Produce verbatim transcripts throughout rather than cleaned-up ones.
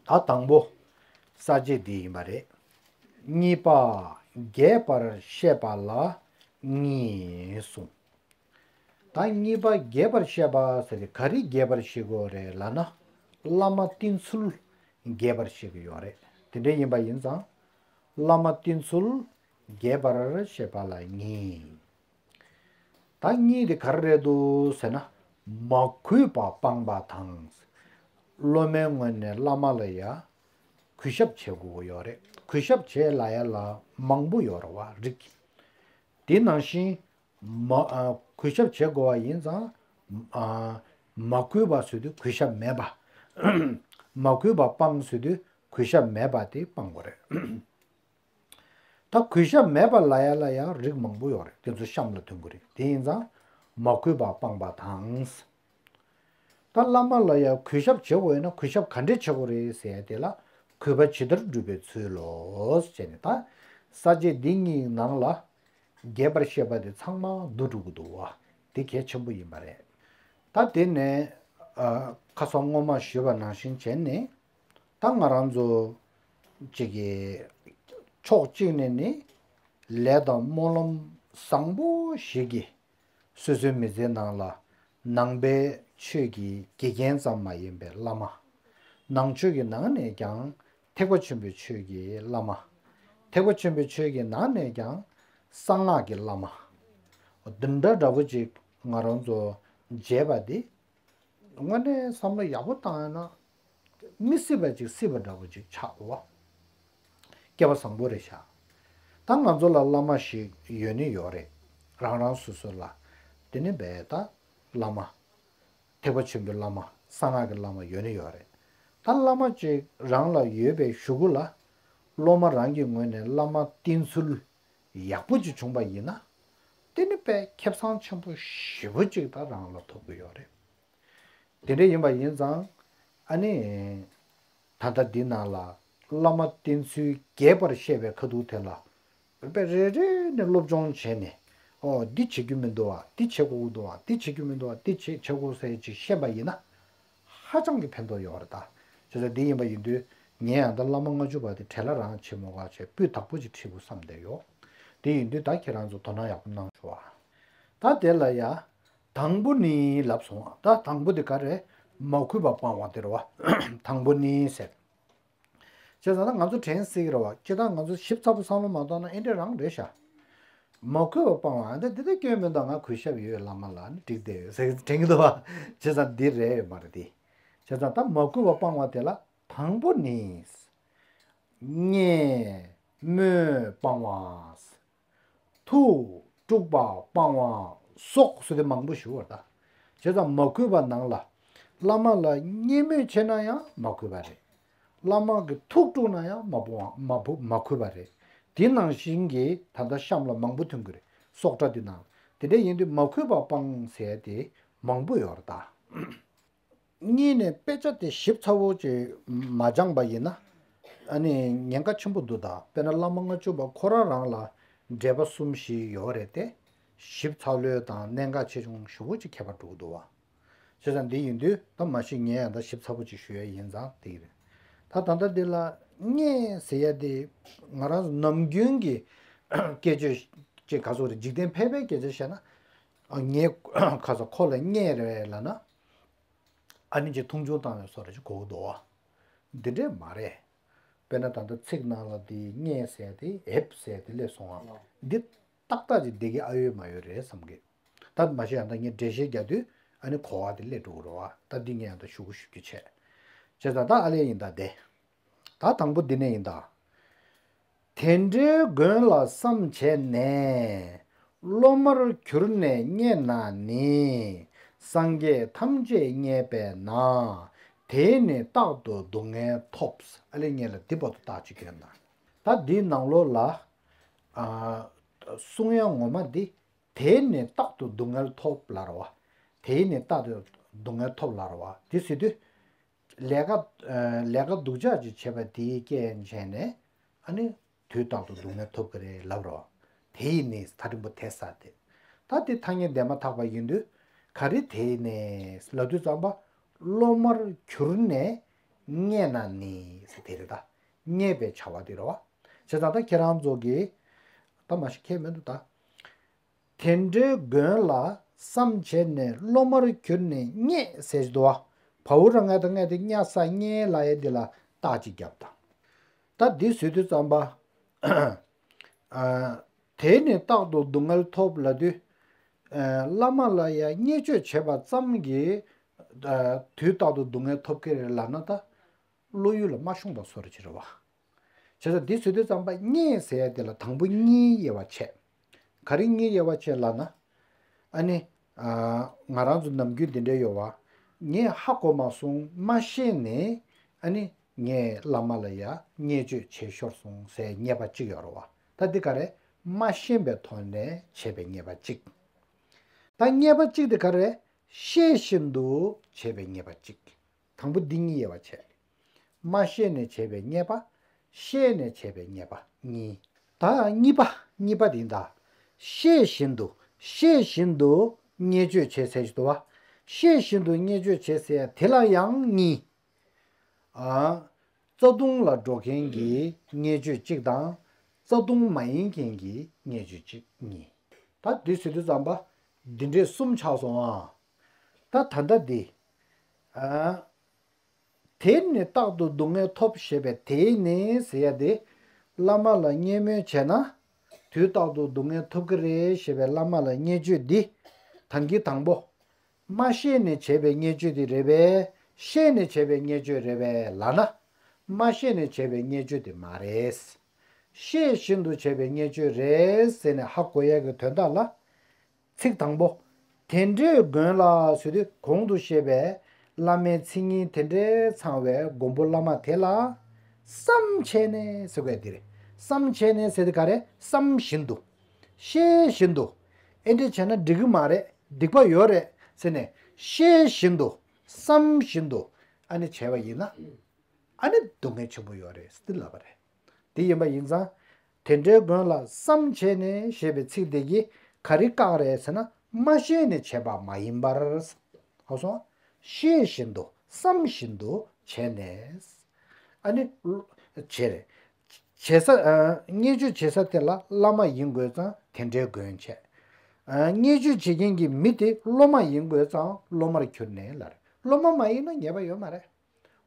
ད་དང་པོ་ས་བཅད་འདི་ཡིན་པ་རེད། གཉིས་པ་རྒྱས་པར་བཤད་པ་ལ་གཉིས་གསུངས། ད་གཉིས་པ་རྒྱས་པར་བཤད་པ་ཟེར་ཏེ་ག་རེ་རྒྱས་པར་བཤད་དགོས་རེད་ལབ་ན། བླ་མ་བསྟེན་ཚུལ་རྒྱས་པར་བཤད་ཀྱི་ཡོད་རེད། དེ་འདྲ་ཡིན་པ་ཡིན་ཙང་། བླ་མ་བསྟེན་ཚུལ་རྒྱས་པར་བཤད་པ་ལ་གཉིས། ད་གཉིས་དེ་ག་རེ་རེད་འདུག་ཟེར་ན། མ་གུས་པ་སྤང་བ་དང་། སློབ་མའི་ངོས་ནས་བླ་མ་ལ་ཡ་གུས་ཞབས་བྱེད་དགོས་ཀྱི་ཡོད་རེད། གུས་ཞབས་བྱེད་ལབ་ཡ་ལ་མང་པོ་ཡོད་རེད་བ་རིགས། དེ་ནང་བཞིན་མ་ཨ་གུས་ཞབས་བྱེད་དགོས་པ་ཡིན་ཙང་། ཨ་མ་གུས་པ་ཟེར་དུས་གུས་ཞབས་མེད་པ། མ་གུས་པ་སྤང་ཟེར་དུས་གུས་ཞབས་མེད་པ་དེ་སྤང་དགོས་རེད། ད་གུས་ཞབས་མེད་པ་ལབ་ཡ་ལ་ཡང་རིགས་མང་པོ་ཡོད་རེད། དེ་ཚོ་གཤམ་ལ་ཐོན་གྱི་རེད། དེ་ཡིན་ཙང་མ་གུས་པ་སྤང་བ་དང་། ད་བླ་མ་ལ་ཡང་གུས་ཞབས་བྱེད་དགོས་ཡོད་ན་གུས་ཞབས་ག་འདྲས་བྱེད་དགོས་རེད་ཟེར་ཡ་དེ་ལ། གུས་པ་ཇི་ལྟར་བསྒྲུབ་པའི་ཚུལ་ལོ་ཟེར་ནས། ད་ས་བཅད་འདི་གཉིས་ནང་ལ་རྒྱས་པར་བཤད་པ་དེ་ཚང་མ་བསྡུ་འགྲོ་གི་འདུག་བ། དེ་གལ་ཆེན་པོ་ཡིན་པ་རེད། ད་དེ་ནས་ཨ་ཁ་སང་སྔོན་མ་ཞུས་པ་ནང་བཞིན་བྱས་ནས། ད་ང་རང་ཚོ་གཅིག་གི་ཕྱོགས་གཅིག་ནས་ནི་ལས་དང་སྨོན་ལམ་བཟང་པོ་ཞིག་གིས་སོ་སོའི་མི་ཚེའི་ནང་ལ་ནང་པའི་ཆོས་ཀྱི་དགེ་རྒན་ཙམ་མ་ཡིན་པའི་བླ་མ། ནང་ཆོས་ཀྱི་ནང་ནས་ཀྱང་ཐེག་པ་ཆེན་པོའི་ཆོས་ཀྱི་བླ་མ། ཐེག་པ་ཆེན་པོའི་ཆོས་ཀྱི་ནང་ནས་ཀྱང་གསང་སྔགས་ཀྱི་བླ་མ། འདི་འདྲ་འདྲ་པོ་ཅིག་ང་རང་ཚོ་མཇལ་བ་འདི། དངོས་གནས་བསམ་བློ་ཡག་པོ་བཏང་ཡ་ན། མི་སྲིད་པ་ཅིག་སྲིད་པ་འདྲ་པོ་ཅིག་ཆགས་འདུག་བ། སྐལ་བ་བཟང་པོ་རེད་ཤག་ད་ང་ཚོ་ལ་བླ་མ་ཞིག་ཡོད་ནི་ཡོད་རེད། རང་རང་སོ་སོ་ལ། དེ་ནི་བས་ད་བླ་མ། ཐེག་པ་ཆེན་པོའི་བླ་མ། གསང་སྔགས་ཀྱི་བླ་མ་ཡོད་ནི་ཡོད་རེད། ད་བླ་མ་ཅིག་རང་ལ་ཡོད་པའི་གཞུག་གུ་ལ། སློབ་མ་རང་གི་ངོས་ནས་བླ་མ་བསྟེན་ཚུལ་ཡག་པོ་ཅིག་བྱུང་པ་ཡིན་ན། དེ་ནི་དཔེ་ཁེ་བཟང་ཆེན་པོ་ཞེ་པོ་ཅིག་ད་རང་ལ་ཐོབ་ཀྱི་ཡོད་རེད། དེ་འདྲ་ཡིན་པ་ཡིན་ཙང་། ཨ་ནི། ད་ལྟ་འདི་ནང་ལ་བླ་མ་བསྟེན་ཚུལ་རྒྱས་པར་བཤད་པའི་ཁ་ཐུག་དེ་ལ། དཔེ་རེ་རེ་ནས་སློབ་སྦྱོང་བྱས་ནས། ཨོ་འདི་བྱེད་རྒྱུ་མི་འདུག་བ། འདི་བྱེད་དགོས་ཀྱི་འདུག་བ། འདི་བྱེད་རྒྱུ་མི་འདུག་བ། འདི་བྱེད་བྱེད་དགོས་ཟེར་ཅིག་ཤེས་པ་ཡིན་ན། ཧ་ཅང་གི་ཕན་ཐོགས་ཡོད་རེད་ད། བྱས་ཙང་འདི་ཡིན་པ་ཡིན་དུས། ངས་ཡང་ད་བླ་མ་ལྔ་བཅུ་པ་དེ་བྲེལ་ལ་རང་བྱེད་མོ་ག་བྱས་སྤུས་དག་པོ་ཅིག་ཁྲིད་དགོས་བསམ་བསྡད་ཡོད། དེ་ཡིན་དུས་ད་ཁྱེད་རང་ཚོ་དོ་སྣང་ཡག་པོ་གནང་ཤོག་ཨ། ད་དེ་ལ་ཡ། དང་པོ་ནི་ལབ་སོང་ཨ། ད་དང་པོ་དེ་ག་རེ། མ་གུས་པ་སྤང་བ་དེ་རེད་བ། དང་པོ་ནི་ཟེར། བྱས་ཙང་ད་ང་ཚོ་དྲན་སྲིད་ཀྱི་རེད་བ། སྤྱིར་བཏང་ང་ཚོ་ཞིབ་ཚགས་པོ་བསམ་བློ་མ་བཏང་ན་ཨེ་འདྲ་རང་རེད་ཤག་མ་གུས་པ་སྤང་བ་ཨ། འདི་འདི་ལྟ་སྐྱོན་མི་འདུག་ང་གུས་ཞབས་ཡོད་བླ་མ་ལ་ནི་འགྲིག་བསྡད་ཡོད་ཟེར་དྲན་གྱི་འདུག་བ། བྱས་ཙང་འདི་རེད་ཡོད་མ་རེད་དེ། བྱས་ཙང་ད་མ་གུས་པ་སྤང་བ་དེ་ལ་དང་པོ་ནི། བརྙས་སྨོད་སྤང་བ། ཐུགས་དཀྲུགས་པ་སྤང་བ་སོགས་སུ་དེ་མང་པོ་ཞུ་བར་ད། བྱས་ཙང་མ་གུས་པ་ནང་ལ། བླ་མ་ལ་བརྙས་སྨོད་བྱས་ན་ཡང་མ་གུས་པ་རེད། བླ་མ་གི་ཐུགས་དཀྲུགས་ན་ཡང་མ་སྤོང་བ་མ་བུ་མ་གུས་པ་རེད། དེ་ནང་བཞིན་གྱི་ད་ལྟ་གཤམ་ལ་མང་པོ་ཐོན་གྱི་རེད། སོགས་སྒྲ་དེ་ནང་། དེ་འདྲ་ཡིན་དུས་མ་གུས་པ་སྤང་ཟེར་དེ་མང་པོ་ཡོད་རེད་ད། གཉིས་ནས་དཔེ་ཆ་དེ་ཞིབ་ཚགས་པོ་ཅིག་མ་སྦྱངས་པ་ཡིན་ན། ཨ་ནི་ཉེན་ཁ་ཆེན་པོ་འདུག་ད་དཔེར་ན་བླ་མ་ལྔ་བཅུ་པ་ཁོ་རང་རང་ལ་འགྲེལ་པ་གསུམ་བཞི་ཡོད་རེད་དེ། ཞིབ་ཚགས་ལོས་དང་གནད་འགག་ཆེ་ཆུང་ཞེ་པོ་ཅིག་ཁྱད་པར་འགྲོ་གི་འདུག་བ། བྱས་ཙང་འདི་ཡིན་དུས་ད་མ་གཞི་ངས་ཡང་ད་ཞིབ་ཚགས་པོ་ཅིག་ཞུ་ཡ་ཡིན་ཙང་དེ་གི་རེད། ད་ད་ལྟ་འདི་ལ་བརྙས་ཟེར་ཡ་དེ་ང་རང་ཚོ་ནམ་རྒྱུན་གྱི་སྐད་ཆ་ཅིག་ག་ཚོད་རེད། འཇིག་རྟེན་ཕལ་པའི་སྐད་ཆ་བཤད་ན། ཨ་ངས་ཁ་ས་ཁོ་ལ་བརྙས་རེད་ལབ་ན། ཨ་ནི་ཅིག་མཐོང་ཆུང་བཏང་བའི་བཟོ་འདྲ་ཅིག་གོ་གི་འདུག་བ། འདི་འདྲས་མ་རེད། དཔེར་ན་ད་ལྟ་ཚིག་ནང་ལ་དེ་བརྙས་ཟེར་དེ་ཨེབ་ཟེར་དེ་སླེབས་སོང་ཨ། འདི་ཏག་ཏག་ཅིག་བསྡད་ཀྱི་ཨ་ཡོད་མ་ཡོད་རེད་བསམ་གི། ད་མ་གཞི་ཡང་ད་ངས་འགྲེལ་བཤད་རྒྱག་དུས་ཨ་ནི་གོ་བ་དེ་སླེབས་འགྲོ་གི་རེད་བ། ད་འདི་ངས་ཡང་ད་ཞུ་གི་ཞུ་རྒྱུ་བྱས། བྱས་ཙང་ད་ཨ་ལས་ཡིན་ད་དེ། ད་དང་པོ་འདི་ནས་ཡིན་ད། དེ་འདྲའི་མགོན་ལ་བསམ་བྱས་ནས། སློབ་མར་གྱུར་ནས་བརྙས་ན་ནི། སངས་རྒྱས་ཐམས་ཅད་བརྙས་པས་ན། དེས་ནི་རྟག་ཏུ་སྡུག་བསྔལ་ཐོབ། ཨ་ལས་ངས་ལ་འདི་བར་དུ་རྟགས་གཅིག་སྐྱོན་དང་། ད་འདིའི་ནང་ལོགས་ལ། ཨ། གསུང་ཡ་ངོ་མ་འདི། དེས་ནི་རྟག་ཏུ་སྡུག་བསྔལ་ཐོབ་ལབ་རེད་བ། དེས་ནི་རྟག་ཏུ་སྡུག་བསྔལ་ཐོབ་ལབ་རེད་བ། དེ་ཟེར་དུས། ལས་ཀ་ཨ། ལས་ཀ་སྡུག་ཅག་ཅིག་བྱས་པ་དེའི་རྐྱེན་བྱས་ནས་ཨ་ནི་དུས་རྟག་ཏུ་སྡུག་བསྔལ་ཐོབ་ཀྱི་རེད་ལབ་རོ། དེ་ཡིན་ནི་ཐག་རིང་པོ་དེ་ས་དེ། ད་དེ་ཐ་སྙད་འདས་མ་ཐག་པ་ཡིན་དུས་ག་རེ་དེ་ནས་ལབ་དུས་ཙམ་པ་སློབ་མར་གྱུར་ནས་ བརྙས་ན་ནི་ཟེར་དེ་རེད་ད། བརྙས་པའི་བྱ་བ་དེ་རེད་བ། བྱས་ཙང་ད་ཁྱེད་རང་ཚོ་གིས་ད་མ་གཞི་ཁྱད་མི་འདུག་ད། དེ་འདྲའི་མགོན་ལ་བསམ་བྱས་ནས་སློབ་མར་གྱུར་ནས་བརྙས་ཟེར་གྱི་འདུག་བ། བའུ་ར་ང་དང་ང་དེ་བརྙ་ས་བརྙས་ལབ་ཡ་འདི་ལ་རྟགས་གཅིག་བརྒྱབ་དང་། ད་འདི་བཟོས་དུས་ཙམ་པ། ཨ། དེ་ནི་རྟག་ཏུ་སྡུག་བསྔལ་ཐོབ་ལབ་དུས། ཨ། བླ་མ་ལ་ཡ་བརྙས་བཅོས་བྱས་པ་ཙམ་གྱིས། ཨ། དུས་རྟག་ཏུ་སྡུག་བསྔལ་ཐོབ་ཀྱི་རེད་ལབ་ན་ད། བློ་ཡུལ་ལ་མ་ཤོང་བ་བཟོ་འདྲ་ཅིག་རེད་བ། བྱས་ཙང་འདི་བཟོས་དུས་ཙམ་པ་བརྙས་ཟེར་ཡ་དེ་ལ་དང་པོ་གཉིས་དབྱེ་བ་ཕྱེ། ག་རེ་གཉིས་དབྱེ་བ་ཕྱེ་ལབ་ན། ཨ་ནི། ཨ། ང་རང་ཚོ་ནམ་རྒྱུན་འདི་འདྲ་ཡོད་བ། ངས་ཧ་གོ་མ་སོང་མ་ཤེས་ནས། ཨ་ནི། ངས་བླ་མ་ལ་ཡ་བརྙས་བཅོས་བྱས་ཤོར་སོང་ཟེར་བརྙས་པ་གཅིག་ཡོད་རེད་བ། ད་འདི་ག་རེ། མ་ཤེས་པའི་ཐོག་ནས་བྱས་པའི་བརྙས་པ་གཅིག་ད་བརྙས་པ་གཅིག་དེ་ག་རེ། ཤེས་བཞིན་དུ་བྱས་པའི་བརྙས་པ་གཅིག་དང་པོ་འདི་གཉིས་དབྱེ་བ་ཕྱེ། མ་ཤེས་ནས་བྱས་པའི་བརྙས་པ། ཤེས་ནས་བྱས་པའི་བརྙས་པ་གཉིས། ད་གཉིས་པ། གཉིས་པ་དེ་ཡིན་ད། ཤེས་བཞིན་དུ། ཤེས་བཞིན་དུ་བརྙས་བཅོས་བྱས་ཟེར་གྱི་འདུག་བ། ཤེས་བཞིན་དུ་བརྙས་བཅོས་བྱས་ཟེར་ཡ་དེ་ལ་ཡང་གཉིས། ཨ། རྩ་ལྟུང་ལ་འགྲོ་མཁན་གྱི་བརྙས་བཅོས་གཅིག་དང་། རྩ་ལྟུང་མ་ཡིན་མཁན་གྱི་བརྙས་བཅོས་གཅིག་གཉིས། ད་འདི་ཟེར་དུས་ཙམ་པ། འདི་འདྲའི་གསུམ་ཆགས་སོང་ཨ། ད་ད་ལྟ་འདི། ཨ། དེ་ནི་རྟག་ཏུ་སྡུག་བསྔལ་ཐོབ་ཞེས་པའི་དེ་ནི་ཟེར་ཡ་དེ། བླ་མ་ལ་བརྙས་སྨོད་བྱས་ན། དུས་རྟག་ཏུ་སྡུག་བསྔལ་ཐོབ་ཀྱི་རེད་ཞེས་པའི་བླ་མ་ལ་བརྙས་བཅོས་འདི། དང་གི་དང་པོ། མ་ཤེས་ནས་བྱས་པའི་བརྙས་བཅོས་དེ་རེད་པས། ཤེས་ནས་བྱས་པའི་བརྙས་བཅོས་རེད་པས་ལབ་ན། མ་ཤེས་ནས་བྱས་པའི་བརྙས་བཅོས་དེ་མ་རེད། ཤེས་བཞིན་དུ་བྱས་པའི་བརྙས་བཅོས་རེད་ཟེར་ནས་ཧ་གོ་ཡ་གི་དོན་དག་ལ། ཚིག་དང་པོ། དེ་འདྲའི་མགོན་ལ་ཟེར་དུས་གོང་དུ་བཤད་པའི་བླ་མའི་མཚན་ཉིད་དེ་འདྲའི་ཚང་བའི་མགོན་པོ་བླ་མ་དེ་ལ། བསམ་བྱས་ནས་ཟེར་དགོས་དེ་རེད། བསམ་བྱས་ནས་ཟེར་དེ་ག་རེ། བསམ་བཞིན་དུ། ཤེས་བཞིན་དུ། ཨེ་འདྲ་བྱས་ན་འགྲིག་གི་མ་རེད། སྡིག་པ་ཡོད་རེད་ཟེར་ནས། ཤེས་བཞིན་དུ། བསམ་བཞིན་དུ། ཨ་ནི་བྱས་པ་ཡིན་ན། ཨ་ནི་སྡུག་བསྔལ་ཆེན་པོ་ཡོད་རེད་ཟེར་ལབ་པ་རེད། དེ་ཡིན་པ་ཡིན་ཙང་། དེ་འདྲའི་མགོན་ལ་བསམ་བྱས་ནས་ཞེས་པའི་ཚིག་དེ་གིས་ག་རེ་བཀག་རེད་ཟེར་ན། མ་ཤེས་ནས་བྱས་པ་མ་ཡིན་པར། ཧ་གོ་སོང་། ཤེས་བཞིན་དུ་བསམ་བཞིན་དུ་བྱས་ནས། ཨ་ནི། བྱས་རེད། བྱེད་ས། ཨ། བརྙས་བཅོས་བྱེད་ས་དེ་ལ་བླ་མ་ཡིན་དགོས་ཙང་དེ་འདྲའི་མགོན་བྱས། ཨ། བརྙས་བཅོས་བྱེད་མཁན་གྱི་མི་དེ་སློབ་མ་ཡིན་དགོས་ཙང་སློབ་མར་གྱུར་ནས་ལབ་རེད། སློབ་མ་མ་ཡིན་ན་ཉེས་པ་ཡོད་མ་རེད།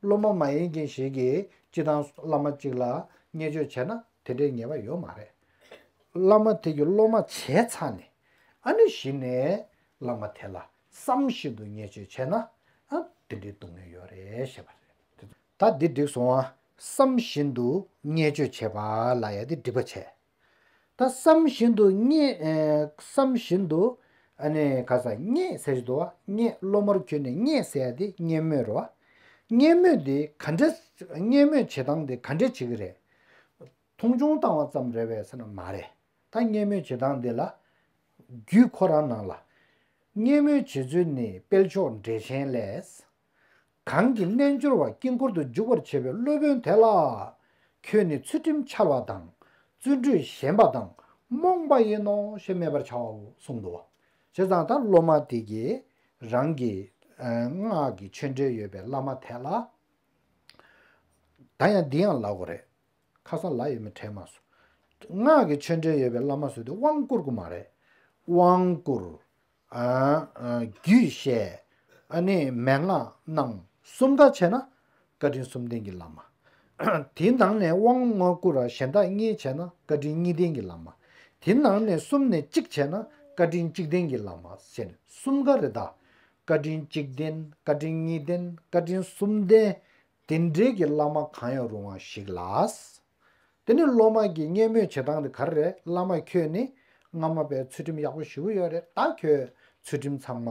སློབ་མ་མ་ཡིན་མཁན་ཞིག་གིས་སྤྱི་བཏང་བླ་མ་གཅིག་ལ་བརྙས་བཅོས་བྱས་ན་དེ་འདྲའི་ཉེས་པ་ཡོད་མ་རེད། བླ་མ་དེ་གི་སློབ་མ་བྱས་ཚར་ནས། ཨ་ནི་གཞི་ནས་བླ་མ་དེ་ལ་བསམ་བཞིན་དུ་བརྙས་བཅོས་བྱས་ན། ཨ། དེ་འདྲའི་སྡུག་བསྔལ་ཡོད་རེད་ཞེས་པ་རེད། ད་འདི་འགྲིག་སོང་ཨ། བསམ་བཞིན་དུ་བརྙས་བཅོས་བྱས་པ་ལབ་ཡ་དེ་འགྲིག་པ་བྱས། ད་བསམ་བཞིན་དུ་བརྙས། ཨེ། བསམ་བཞིན་དུ། ཨ་ནི་ག་ས་བརྙས་ཟེར་གྱི་འདུག་བ། བརྙས། སློབ་མར་གྱུར་ནས་བརྙས་ཟེར་ཡ་དེ་བརྙས་སྨོད་རེད་བ། བརྙས་སྨོད་དེ་ག་འདྲ། བརྙས་སྨོད་བྱེད་སྟངས་དེ་ག་འདྲ་བྱེད་ཀྱི་རེད། མཐོང་ཆུང་བཏང་བ་ཙམ་རེད་པས་ཟེར་ན་མ་རེད། ད་བརྙས་སྨོད་བྱེད་སྟངས་དེ་ལ། རྒྱུད་ཁོ་རང་ནང་ལ། བརྙས་སྨོད་བྱེད་ཚུལ་ནི་དཔལ་མཆོག་འགྲེལ་ཆེན་ལས། གང་གི་རྣལ་འབྱོར་པ་དཀྱིལ་འཁོར་དུ་འཇུག་པར་བྱེད་པའི་སློབ་དཔོན་དེ་ལ། ཁྱོད་ནི་ཚུལ་ཁྲིམས་འཆལ་བ་དང་། བརྩོན་འགྲུས་ཞན་པ་དང་། རྨོངས་པ་ཡིན་ནོ་ཞེས་སྨྲས་པར་བྱའོ་གསུངས་འདུག་བ། བྱས་ཙང་ད་སློབ་མ་དེ་གིས་རང་གི། ཨ། སྔགས་ཀྱི་ཆོས་འབྲེལ་ཡོད་པའི་བླ་མ་དེ་ལ། ད་ཡང་འདི་ཡང་ལབ་དགོས་རེད། ཁ་སང་ལབ་ཡོད་མེད་དྲན་མ་སོང་། སྔགས་ཀྱི་ཆོས་འབྲེལ་ཡོད་པའི་བླ་མ་ཟེར་དུས་དབང་བསྐུར་དགོས་མ་རེད། དབང་བསྐུར། ཨ། ཨ། རྒྱུད་བཤད། ཨ་ནི་མན་ངག་གནང་། གསུམ་ཀ་བྱས་ན་བཀའ་དྲིན་གསུམ་ལྡན་གྱི་བླ་མ། དེའི་ནང་ནས་དབང་ལྔ་བསྐུར་བ་གཞན་དག་གཉིས་བྱས་ན་བཀའ་དྲིན་གཉིས་ལྡན་གྱི་བླ་མ། དེའི་ནང་ནས་གསུམ་ནས་གཅིག་བྱས་ན་བཀའ་དྲིན་གཅིག་ལྡན་གྱི་བླ་མ་ཟེར་ནས་གསུམ་ཀ་རེད་ད། བཀའ་དྲིན་གཅིག་ལྡན། བཀའ་དྲིན་གཉིས་ལྡན། བཀའ་དྲིན་གསུམ་ལྡན། དེ་འདྲའི་གི་བླ་མ་གང་ཡང་རུང་བ་ཞིག་ལ། དེ་ནི་སློབ་མ་གི་བརྙས་སྨོད་བྱེད་སྟངས་དེ་ག་རེ་རེད། བླ་མ་ཁྱོད་ནི་སྔ་མ་པའི་ཚུལ་ཁྲིམས་ཡག་པོ་ཞེ་པོ་ཡོད་རེད། ད་ཁྱོད་ཚུལ་ཁྲིམས་ཚང་མ་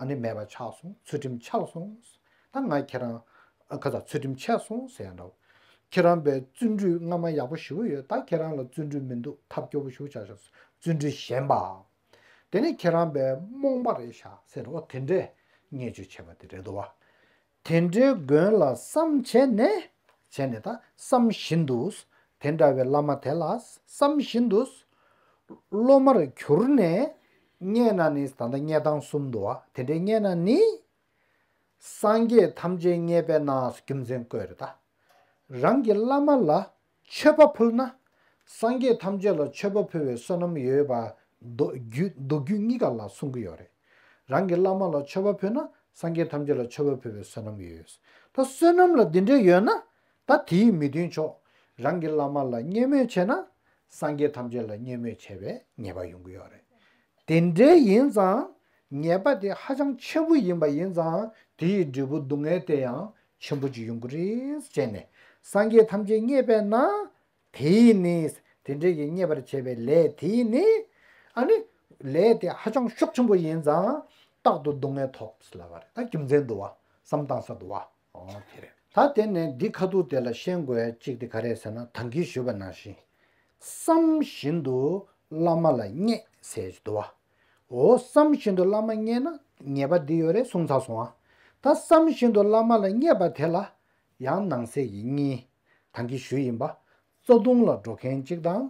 ཨ་ནི་མེད་པ་ཆགས་སོང་། ཚུལ་ཁྲིམས་འཆལ་སོང་། ད་ང་ཁྱེད་རང་ཨ་ག་ས་ཚུལ་ཁྲིམས་ཆད་སོང་ཟེར་ཡ་འདྲ་བོ། ཁྱེད་རང་པའི་བརྩོན་འགྲུས་སྔ་མ་ཡག་པོ་ཞེ་པོ་ཡོད། ད་ཁྱེད་རང་ལ་བརྩོན་འགྲུས་མི་འདུག་ཐབས་སྐྱོ་པོ་ཞེ་པོ་ཆགས་ཤག་བརྩོན་འགྲུས་ཞན་པ། དེ་ནི་ཁྱེད་རང་པའི་རྨོངས་པ་རེད་ཤག་ཟེར། འོ་དེ་འདྲས་བརྙས་བཅོས་བྱས་པ་དེ་རེད་འདུག་བ། དེ་འདྲའི་མགོན་ལ་བསམ་བྱས་ནས། བྱས་ནས་ད་བསམ་བཞིན་དུ། དེ་འདྲ་བའི་བླ་མ་དེ་ལ་བསམ་བཞིན་དུ། སློབ་མར་གྱུར་ནས། བརྙས་ན་ནི། ད་ལྟ་བརྙས་སྟངས་གསུམ་འདུག་བ། དེ་འདྲའི་བརྙས་ན་ནི། སངས་རྒྱས་ཐམས་ཅད་མཉེས་པས་ན། རྒྱུ་མཚན་བཀོད་རེད་ད། རང་གི་བླ་མ་ལ་མཆོད་པ་ཕུལ་ན། སངས་རྒྱས་ཐམས་ཅད་ལ་མཆོད་པ་ཕུལ་བའི་བསོད་ནམས་ཡོད་པ་མདོ་རྒྱུད་མདོ་རྒྱུད་གཉིས་ཀ་ལ་གསུང་གི་ཡོད་རེད། རང་གི་བླ་མ་ལ་མཆོད་པ་ཕུལ་ན་སངས་རྒྱས་ཐམས་ཅད་ལ་མཆོད་པ་ཕུལ་བའི་བསོད་ནམས་ཡོད། ད་བསོད་ནམས་ལ་འདི་འདྲ་ཡོད་ན། ད་དེའི་མི་མཐུན་ཕྱོགས། རང་གི་བླ་མ་ལ་མཉེས་མོས་བྱས་ན། སངས་རྒྱས་ཐམས་ཅད་ལ་མཉེས་མོས་བྱས་པའི་ཉེས་པ་ཡོང་གི་ཡོད་རེད། དེ་འདྲའི་ཡིན་ཙང་། ཉེས་པ་དེ་ཧ་ཅང་ཆེན་པོ་ཡིན་པ་ཡིན་ཙང་། དེ་ཡི་འབྲས་བུ་སྡུག་བསྔལ་དེ་ཡང་ཆེན་པོ་ཅིག་ཡོང་གི་རེད་ཟེར་ནས། སངས་རྒྱས་ཐམས་ཅད་མཉེས་པས་ན། དེ་ཡིས་ནི། དེ་འདྲའི་གི་མཉེས་པར་བྱས་པའི་ལས་དེ་ཡིས་ནི། ཨ་ནི། ལས་དེ་ཧ་ཅང་ཤུགས་ཆེན་པོ་ཡིན་ཙང་། རྟག་ཏུ་སྡུག་བསྔལ་ཐོབ་ཟེར་ལབ་པ་རེད། ད་རྒྱུ་མཚན་འདུག་བ། བསམ་བཏང་ས་འདུག་བ། ཨོ་དེ་རེད། ད་དེ་ནས་འདི་ཁ་ཐུག་དེ་ལ་ཤེས་དགོས་ཡ་གཅིག་དེ་ག་རེད་ཟེར་ན། ད་གིན་ཞུས་པ་ནང་བཞིན། བསམ་བཞིན་དུ་བླ་མ་ལ་མཉེས་ཟེར་གྱི་འདུག་བ། འོ་བསམ་བཞིན་དུ་བླ་མ་མཉེས་ན་ཉེས་པ་འདི་ཡོད་རེད་གསུངས་ཚར་སོང་ཨ། ད་བསམ་བཞིན་དུ་བླ་མ་ལ་མཉེས་པ་དེ་ལ་ཡང་ནང་གསེས་ཀྱི་གཉིས། ད་གིན་ཞུས་ཡིན་པ། རྩ་ལྟུང་ལ་འགྲོ་མཁན་གཅིག་དང་།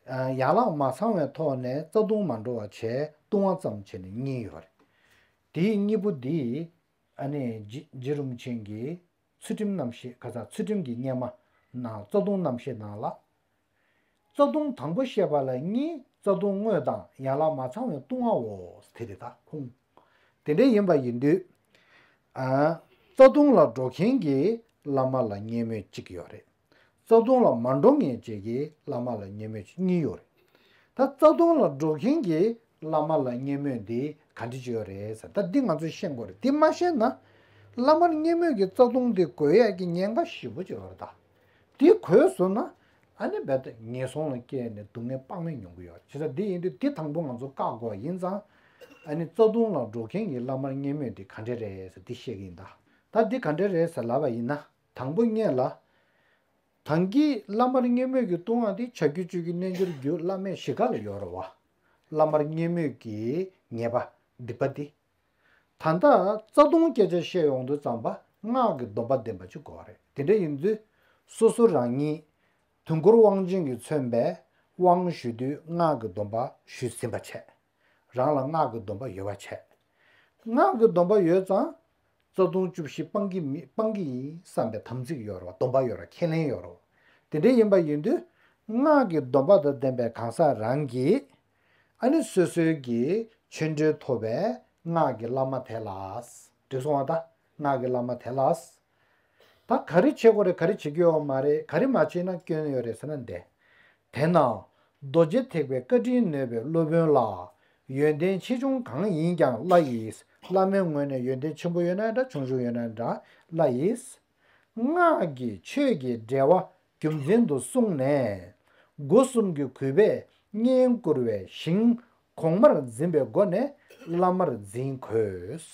ཡན་ལག་མ་ཚང་བའི་ཐོག་ནས་རྩ་ལྟུང་མ་འགྲོ་བ་བྱས་ལྟུང་བ་ཙམ་བྱས་ནས་གཉིས་ཡོད་རེད། དེའི་གཉིས་པོ་འདི། ཨ་ནི་རྗེ་རྗེ་རིན་པོ་ཆེ་གིས་ཚུལ་ཁྲིམས་རྣམ་བཤད་ཁ་སང་ཚུལ་ཁྲིམས་ཀྱི་སྙེ་མ་ནང་རྩ་ལྟུང་རྣམ་བཤད་ནང་ལ། རྩ་ལྟུང་དང་པོ་བཤད་པ་ལ་གཉིས། རྩ་ལྟུང་དངོས་དང་ཡན་ལག་མ་ཚང་བའི་ལྟུང་བའོ། དེ་རེད་ད་ཁུངས། དེ་འདྲ་ཡིན་པ་ཡིན་དུས། ཨ། རྩ་ལྟུང་ལ་འགྲོ་མཁན་གྱི་བླ་མ་ལ་མཉེས་མོས་གཅིག་ཡོད་རེད། རྩ་ལྟུང་ལ་མ་འགྲོ་མཁན་གཅིག་གི་བླ་མ་ལ་མཉེས་མོས་གཉིས་ཡོད་རེད། ད་རྩ་ལྟུང་ལ་འགྲོ་མཁན་གྱི་བླ་མ་ལ་མཉེས་མོས་འདི་ག་འདྲ་ཅིག་ཡོད་རེད་ཟེར། ད་འདི་ང་ཚོས་ཤེས་དགོས་རེད། འདི་མ་ཤེས་ན། བླ་མར་མཉེས་མོས་ཀྱི་རྩ་ལྟུང་འདི་གོས་ཡག་གི་ཉེན་ཁ་ཞེ་པོ་ཅིག་ཡོད་རེད་ད། དེ་གོས་སོང་ན། ཨ་ནི་རྦད་དེ་ངན་སོང་ལ་སྐྱེས་ནས་སྡུག་བསྔལ་དཔག་མེད་མྱོང་གི་ཡོད་རེད། བྱས་ཙང་འདི་ཡིན་དུས་འདི་དང་པོ་ང་ཚོ་བཀག་དགོས་ཡིན་ཙང་། ཨ་ནི་རྩ་ལྟུང་ལ་འགྲོ་མཁན་གྱི་བླ་མར་མཉེས་མོས་འདི་ག་འདྲ་རེད་ཟེར་འདི་བཤད་ཀྱི་ཡིན་ད། ད་འདི་ག་འདྲ་རེད་ཟེར་ལབ་པ་ཡིན་ན། དང་པོ་སྔོན་ལ། ད་གིན་བླ་མར་མཉེས་མོས་ཀྱི་ལྟུང་བ་འདི་བྱ་རྒོད་སྤྱོད་ཀྱི་རྣལ་འབྱོར་རྒྱུད་བླ་མེད་བཞི་ཀ་ལ་ཡོད་རེད་བ། བླ་མར་མཉེས་མོས་ཀྱི་ཉེས་པ་སྡིག་པ་འདི། ད་ལྟ་རྩ་ལྟུང་སྐད་ཆ་བཤད་ཡོང་དུས་ཙམ་པ་སྔགས་ཀྱི་སྡོམ་པ་ལྡན་པ་ཅིག་དགོས་པ་རེད། དེ་འདྲ་ཡིན་དུས། སོ་སོ་རང་ཉིད་དུས་འཁོར་དབང་ཆེན་གྱིས་མཚོན་པའི་དབང་ཞུ་དུས་སྔགས་ཀྱི་སྡོམ་པ་ཞུས་ཟིན་པ་བྱས། རང་ལ་སྔགས་ཀྱི་སྡོམ་པ་ཡོད་པ་བྱས། སྔགས་ཀྱི་སྡོམ་པ་ཡོད་ཙང་། རྩ་ལྟུང་བཅུ་བཞི་སྤང་གི་མི་སྤང་གི་ཡིན་བསམ་པའི་དམ་ཚིག་ཡོད་རེད་བ། སྡོམ་པ་ཡོད་རེད། ཁས་ལེན་ཡོད་རེད་བ། དེ་འདྲ་ཡིན་པ་ཡིན་དུས། སྔགས་ཀྱི་སྡོམ་པ་དང་ལྡན་པའི་གང་ཟག་རང་གིས། ཨ་ནི་སོ་སོའི་གི་ཆོས་འབྲེལ་ཐོབ་པའི་སྔགས་ཀྱི་བླ་མ་དེ་ལ། འགྲིག་སོང་བ་ད། སྔགས་ཀྱི་བླ་མ་དེ་ལ། ད་ག་རེ་བྱེད་དགོས་རེད། ག་རེ་བྱེད་ཀྱི་ཡོད་མ་རེད། ག་རེ་མ་བྱས་ན་སྐྱོན་ཡོད་རེད་ཟེར་ན་འདི། དེས་ན། རྡོ་རྗེ་ཐེག་པའི་བཀའ་དྲིན་ནོད་པའི་སློབ་དཔོན་ལ། ཡོན་ཏན་ཆེ་ཆུང་གང་ཡིན་ཀྱང་བླ་ཡིས། བླ་མའི་ངོས་ནས་ཡོན་ཏན་ཆེན་པོ་ཡོད་ན་འདྲ། ཆུང་ཆུང་ཡོད་ན་འདྲ། བླ་ཡིས། སྔགས་ཀྱི་ཆོས་ཀྱི་འབྲེལ་བ་རྒྱུ་མཚན་དུ་གསུངས་ནས། སྒོ་གསུམ་གྱི་གུས་པས་བསྙེན་བཀུར་བའི་ཞིང་གོང་མར་འཛིན་པའི་སྒོ་ནས་བླ་མར་འཛིན་དགོས།